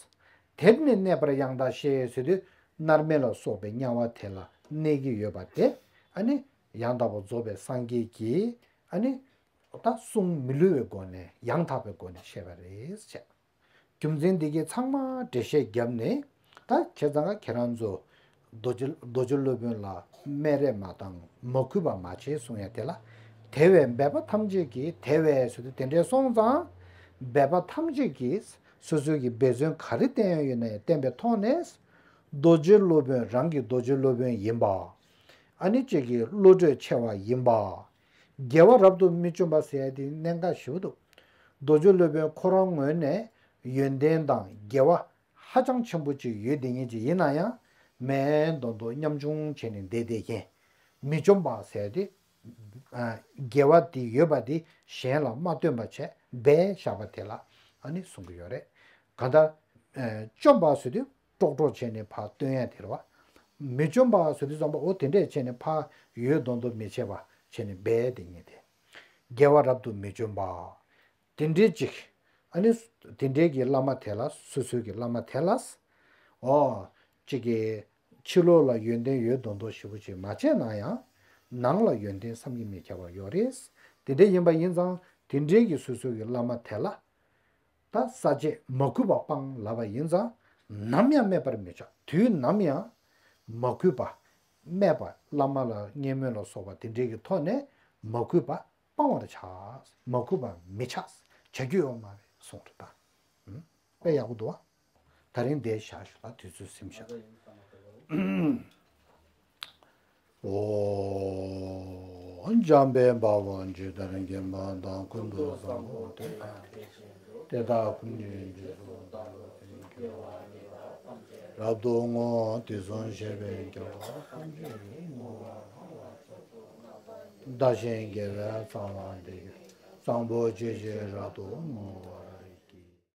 དེར་ནི་གནས་པར་ཡང་དག་བཤད་ཟེར་དུས། མནར་མེད་ལ་སོགས་པའི་དམྱལ་བ་དེ་ལ་གནས་ཀྱི་ཡོད་པ་དེ། ཨ་ནི་ཡང་དག་པར་རྫོགས་པའི་སངས་རྒྱས་ཀྱིས་ཨ་ནི་ད་གསུང་མི་བསླུ་བའི་སྒོ་ནས་ཡང་དག་པའི་སྒོ་ནས་བཤད་པ་རེད་ཅེས། རྒྱུ་མཚན་འདི་གའི་ཚང་མ་འགྲེལ་བཤད་བརྒྱབ་ནས། ད་བྱས་ཙང་ཁྱེད་རང་ཚོ་རྡོ་རྗེ་རྡོ་རྗེ་སློབ་དཔོན་ལ་སྨད་རས་མ་བཏང་། མ་གུས་པ་མ་བྱེད་གསུང་ཡ་དེ་ལ། དེ་བས་འབད་པ་ཐམས་ཅད་ཀྱིས། དེ་བས་ཟེར་དུས་དེ་འདྲས་སོང་ཙང་། འབད་པ་ཐམས་ཅད་ཀྱིས་སོ་སོའི་གི་འབད་བརྩོན་ག་རེ་བསྟེན་ཡ་ཡོད་ན་ཡང་བསྟེན་པའི་ཐོག་ནས། རྡོ་རྗེ་སློབ་དཔོན་རང་གི་རྡོ་རྗེ་སློབ་དཔོན་ཡིན་པ། ཨ་ནི་གཅིག་གི་བློ་གྲོས་ཆེ་བ་ཡིན་པ། དགེ་བ་རབ་ཏུ་མི་བཅོམ་པ་ཟེར་ཡ་དེ་གནད་འགག་ཞེ་པོ་འདུག་རྡོ་རྗེ་སློབ་དཔོན་ཁོ་རང་ངོས་ནས་ཡོན་ཏན་དང་དགེ་བ་ཧ་ཅང་ཆེན་པོ་ཅིག་ཡོད་བསྡད་མཁན་ཅིག་ཡིན་ན་ཡང་། མེད་མདོག་མདོག་ཉམ་ཆུང་བྱས་ནས་བསྡད་བསྡད་མཁན། མི་བཅོམ་པ་ཟེར་ཡ་དེ། ཨ། དགེ་བ་དེ་ཡོད་པ་དེ་གཞན་ལ་མ་སྟོན་པ་བྱས་སྦས་བཞག་པ་དེ་ལ་ཨ་ནི་གསུང་གི་ཡོད་རེད། གང་ལྟར། ཨ། བཅོམ་པ་ཟེར་དུས་ཀྲོག་ཀྲོག་བྱས་ནས་ཕར་སྟོན་ཡ་དེ་རེད་བ། མི་བཅོམ་པ་ཟེར་དུས་ཙམ་པ་འོ་དེ་འདྲས་བྱས་ནས་ཕར་ཡོད་མདོག་མདོག་མི་བྱེད་པ་བྱས་ནས་སྦས་དེ་ཉིད་དེ། དགེ་བ་རབ་ཏུ་མི་བཅོམ་པ། དེ་འདྲས་ཅིག་ཨ་ནི་དེ་འདྲས་ཀྱི་བླ་མ་དེ་ལ། སོ་སོའི་གི་བླ་མ་དེ་ལ། འོ། གཅིག་གི་ཕྱི་ལོགས་ལ་ཡོན་ཏན་ཡོད་མདོག་མདོག་ཞེ་པོ་ཅིག་མ་བྱས་ན་ཡང་། ནང་ལ་ཡོན་ཏན་བསམ་གྱིས་མི་ཁྱབ་པ་ཡོད་རེད། དེ་འདྲས་ཡིན་པ་ཡིན་ཙང་དེ་འདྲས་ཀྱི་སོ་སོའི་གི་བླ་མ་དེ་ལ། ད་ས་བཅད་མ་གུས་པ་སྤང་ལབ་པ་ཡིན་ཙང་། ནམ་ཡང་སྨད་པར་མི་བྱ། དུས་ནམ་ཡང་མ་གུས་པ། སྨད་པ། བླ་མ་ལ་བརྙས་སྨོད་ལ་སོགས་པ་དེ་འདྲའི་གི་ཐོག་ནས་མ་གུས་པ་སྤང་བར་བྱ། མ་གུས་པ་མི་བྱ། བྱ་རྒྱུ་ཡོད་མ་རེད་གསུངས་རེད་ད། ཨུམ། དཔེ་ཡག་པོ་འདུག་བ། ད་རིང་འདིར་བཞག་ཞུ། ད་དུས་ཚོད་ཟིན་བཞག་ཨོ། འཇམ་དཔལ་དཔའ་བོས་ཇི་ལྟར་མཁྱེན་པ་དང་། ཀུན་ཏུ་བཟང་པོ་དེ་དག་གིས། དེ་དག་ཀུན་གྱི་རྗེས་སུ་བདག་སློབ་ཅིང་། དགེ་བ་འདི་དག་ཐམས་ཅད་རབ་ཏུ་བསྔོ། དུས་གསུམ་གཤེགས་པའི་རྒྱལ་པོ་ཐམས་ཅད་ཀྱིས། བསྔོ་བ་མཛད་དུ་གསོལ། བདག་གཞན་དགེ་བའི་རྩ་བ་འདི་ཡིས། བཟང་པོ་སྤྱོད་ཕྱིར་རབ་ཏུ་བསྔོ་བ།